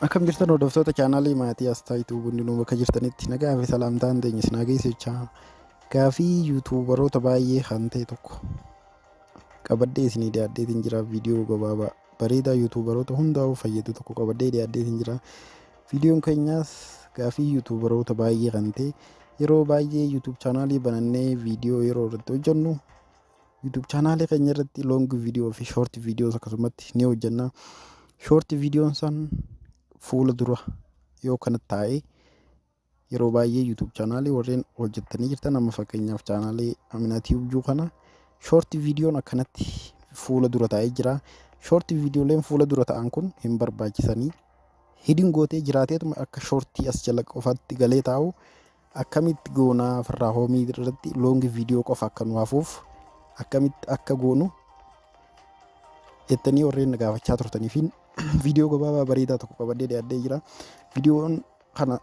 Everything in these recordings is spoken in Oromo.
Akkam jirtan, hordoftoota chaanaalii maatii Astaa YouTube? Hundinuu bakka jirtanitti nagaa fi salaamtaan teenya isin haa geessichaa. Gaafii YouTuberoota baay'ee kan ta'e tokko qabadhee isinii dhiyaadheetiin jira. Viidiyoo gabaabaa bareedaa YouTuberoota hundaa'uu fayyadu tokko qabadhee dhiyaadheetiin jira. Viidiyoon keenyaas gaafii YouTuberoota baay'ee kan ta'e, yeroo baay'ee YouTube chaanaalii banannee viidiyoo yeroo irratti hojjennu, YouTube chaanaalii keenya irratti long viidiyoo fi short viidiyoos akkasumatti ni hojjenna. Short viidiyoon san fuula dura yoo kana taa'e, yeroo baay'ee YouTube chaanaalii warreen hojjettanii jirtan, amma fakkeenyaaf chaanaalii Aminaa Tube kana short viidiyoon akkanatti fuula dura taa'ee jira. Short viidiyooleen fuula dura ta'an kun hin barbaachisanii. Hidden gootee jiraateetuma akka shortii as jala qofaatti galee taa'u akkamitti goonaa, ofirraa homeii irratti long viidiyoo qofa akka nu hafuuf akkamitti akka goonu jettanii warreen na gaafachaa turtanii fi viidiyoo gabaabaa bareedaa tokko qabadhee dhiyaadhee jira. Viidiyoon kana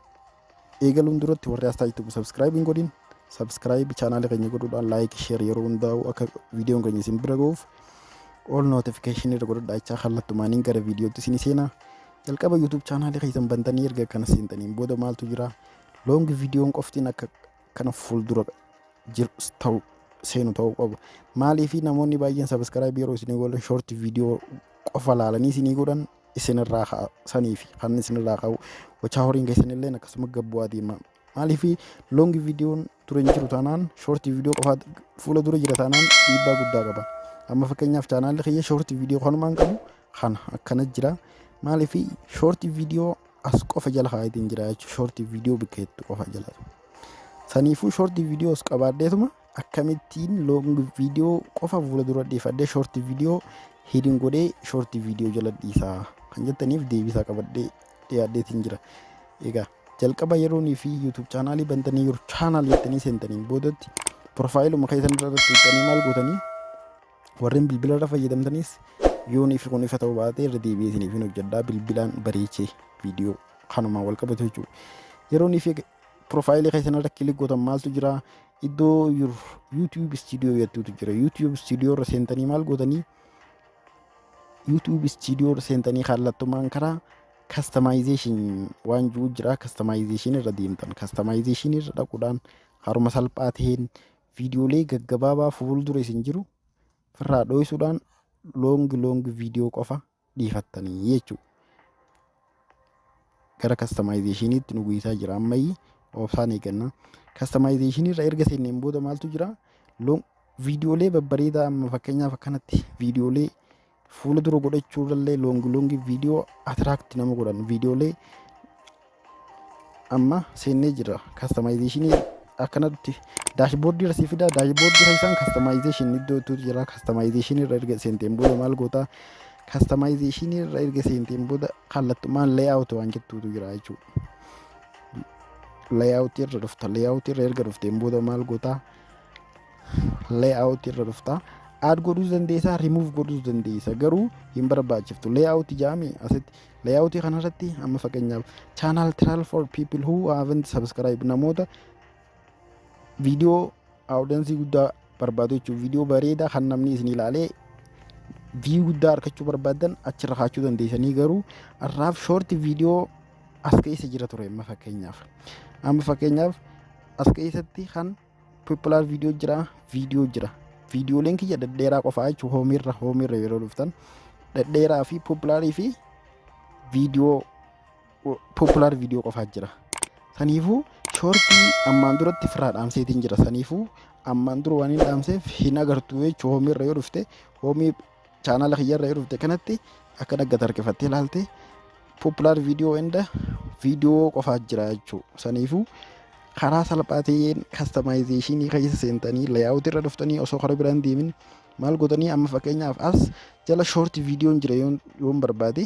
eegaluun duratti warri Astaa YouTube subscribe hin godhin subscribe chaanaalii keenya godhuudhaan, like, share yeroo hundaa'u akka viidiyoon keenya isin bira ga'uuf all notification irra godhadhaa jechaa, kallattumaaniin gara viidiyootti isin seenaa. Jalqaba YouTube chaanaalii keessan bantanii erga akkana seentaniin booda maaltu jira? Long viidiyoon qoftiin akka kana fuuldura jiru ta'u seenu ta'uu qabu. Maaliif? Namoonni baay'een subscribe yeroo isinii godhan short viidiyoo qofa laalanii isinii godhan, isinirraa sanii fi kan isinirraa ka'u gochaa horiin keessan illee akkasuma gabbu'aa deema. Maaliif? Long viidiyoon dura hin jiru taanaan, short viidiyoo qofa fuula dura jira taanaan, dhiibbaa guddaa qaba. Amma fakkeenyaaf chaanaalli kiyya short viidiyoo kanumaan qabu kana akkana jira. Maaliif? Short viidiyoo as qofa jala kaayetiin jira jechuudha. Short viidiyoo bakka hedduu qofa jala. Saniifuu short viidiyoos qabaadheetuma akkamittiin long viidiyoo qofa fuula dura dhiifadhee, short viidiyoo hidden godhee short viidiyoo jala dhiisaa kan jettaniif deebisaa qabadhee dhiyaadheetiin jira. Egaa jalqaba yeroonii fi YouTube chaanaalii bantanii your channel jettanii seentaniin boodatti profileuma keessan irratti tuqxanii maal gootanii, warreen bilbila irra fayyadamtanis yoon ifi kun ifa ta'uu baate irra deebi'ee isiniif hin hojjedhaa, bilbilaan bareechee viidiyoo kanumaan wal qabatu jechuudha. Yeroon ifi profileii keessan irra click gootan maaltu jira? Iddoo your YouTube Studio jettuutu jira. YouTube Studio irra seentanii maal gootanii? YouTube Studio irra seentanii kallattumaan karaa customization waan jiru jira. Customization irra deemtan. Customization irra dhaquudhaan haruma salphaa ta'een viidiyoolee gaggabaabaa fuuldura isin jiru ofirraa dho'isuudhaan long viidiyoo qofa dhiifattanii jechuudha. Gara customizationiitti nu geessaa jira, ammayyi obsaan eegganna. Customizationii irra erga seenneen booda maaltu jira? Long viidiyoolee babbareedaa, amma fakkeenyaaf akkanatti viidiyoolee fuula dura godhachuu irrallee long viidiyoo attract nama godhan viidiyoolee amma seennee jira. Customizationii akkanatti dashboardii irra sii fida. Dashboardii keessaan customization iddoo ittuutu jira. Customizationii irra erga seenteen booda maal gootaa? Customizationii irra erga seenteen booda kallattumaan layout waan jettuutu jira jechuudha. Layout irra dhufta. Layout irra erga dhufteen booda maal gootaa? Layout irra dhufta. Add godhuus dandeessaa, remove godhuus dandeessa, garuu hin barbaachiftu. Layout jaami asitti layout kanarratti amma fakkeenyaaf channel trailer for people who haven't subscribed, namoota viidiyoo audience guddaa barbaadu jechuudha. Viidiyoo bareedaa kan namni isin ilaalee view guddaa argachuu barbaadan achirra kaachuu dandeessanii, garuu har'aaf short viidiyoo as keessa jira ture. Amma fakkeenyaaf as keessatti kan popular viidiyoo jira, viidiyoo jira. Viidiyooleen kiyya dhedheeraa qofaa jechuudha. Homeiirra yeroo dhuftan dhedheeraa fi popularii fi viidiyoo popular viidiyoo qofaa jira. Saniifuu shortii ammaan duratti firaa dhaamseetiin jira. Saniifuu ammaan dura waan hin dhaamseef hin agartu jechuudha. Homeiirra yoo dhufte, homeii chaanala kiyyarra yoo dhufte, kanatti akka dhaggata harkifattee ilaalte popular viidiyoo hunda viidiyoo qofaa jira jechuudha. Saniifuu karaa salphaa ta'een customizationii keessa seentanii layout irra dhuftanii osoo karaa biraan deemin maal gootanii? Amma fakkeenyaaf as jala short viidiyoon jira yoon barbaade,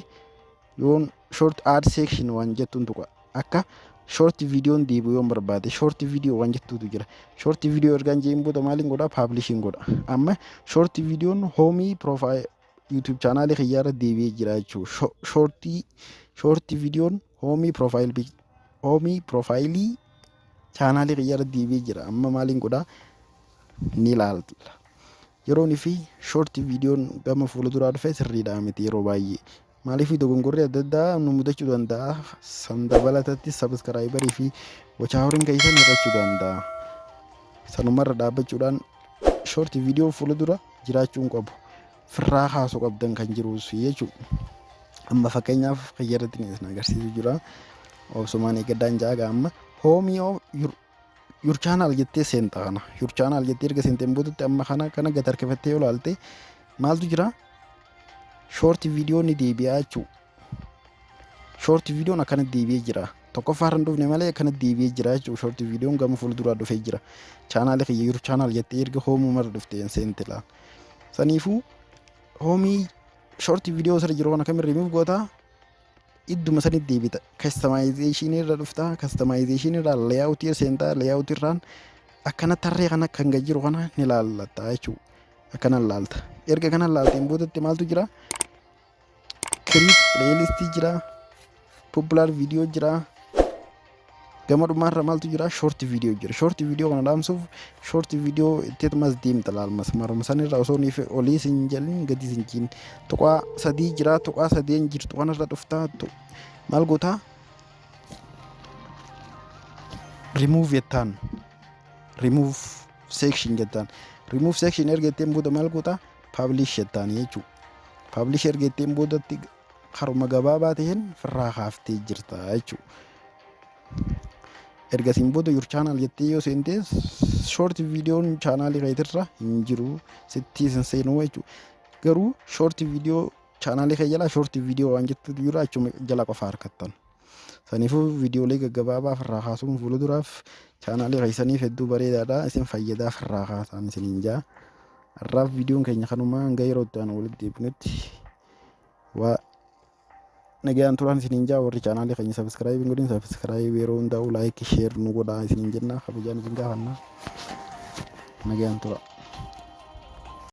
yoon short add section waan jettuun tuqa, akka short viidiyoon deebi'u yoon barbaade, short viidiyoo waan jettuutu jira. Short viidiyoo ergaan jeen booda maaliin godha? Publishiin godha. Amma short viidiyoon homeii profile YouTube chaanaalii kiyyaarra deebi'ee jira jechuudha. Short viidiyoon homeii profile, homeii profileii chaanaalii kiyyaarra deebi'ee jira. Amma maaliin godhaa? Ni ilaalla. Yeroon fi short viidiyoon gama fuula duraa dhufe sirriidha miti yeroo baay'ee. Maaliif dogongorri adda addaa nu mudachuu danda'a. San dabalatatti subscriberii fi watch houriin keessan hir'achuu danda'a. Sanumarra dhaabbachuudhaan short video fuula dura jiraachuu hin qabu. Firraa kaasuu qabdan kan jirus jechuudha. Amma fakkeenyaaf fayyadatti isin agarsiisu jira. Obsumaan eeggadhaan ja'a amma home your channel jettee seenta kana. Your channel jettee erga seenteen boodatti amma kana gad harkifattee yoo ilaalte maaltu jira? Short video ni deebi'aa jechuudha. Short videon akkana deebi'ee jira. Tokkoffaa irra hin dhufne malee akkana deebi'ee jira jechuudha. Short videon gama fuulduraa dhufee jira. Channelii kiyya your channel jettee erga homeumarra dhufte seente laal. Saniifuu home short video sirra jiru kana kamirra rimuuf gootaa idduma sanitti deebita. Customizationii irra dhufta. Customizationii irraa layoutii seentaa. Layoutii irraan akkana tarree kana kan gad jiru kana ni laallatta jechuudha. Akkana laalta. Erga kana laalteen boodatti maaltu jira? Create playlistii jira. Popular video jira. Gama dhumaarra maaltu jira? Short video jira. Short video kana dhaamsuuf short video itteetumas deemta laalmas. Maruma sanirra osoo niif olii sin jalin gadi sin jiin. Tuqaa sadii jira. Tuqaa sadeen jirtu kanarra dhuftaa. Maal gootaa? Remove jettaan. Remove section jettaan. Remove section erga jetteen booda maal gootaa? Publish jettaan jechuudha. Publish erga jetteen boodatti karuma gabaabaa ta'een firraa kaaftee jirta jechuudha. Ergasiin booda your channel jettee yoo seente short videon channelii keetirra hin jiru, sitti hin seenuu jechuudha. Garuu short video channelii kee jalaa short video waan jettu jira, achuma jala qofa harkattan. Saniifuu viidiyoolee gaggabaabaa firraa kaasuun fuulduraaf channelii keessaniif hedduu bareedaadha. Isin fayyadaa, firraa kaasaan isiniin jaa. Har'aaf viidiyoon keenya kanuma. Hanga yeroo itti aanu walitti deebinutti waa nagaan turaan isiniin jaa. Warri channelii keenya subscribe hin godhin, subscribe yeroo hundaa'u, like, share nu godhaa isiniin jenna, kabajaan isin gaafanna. Nagaan tura.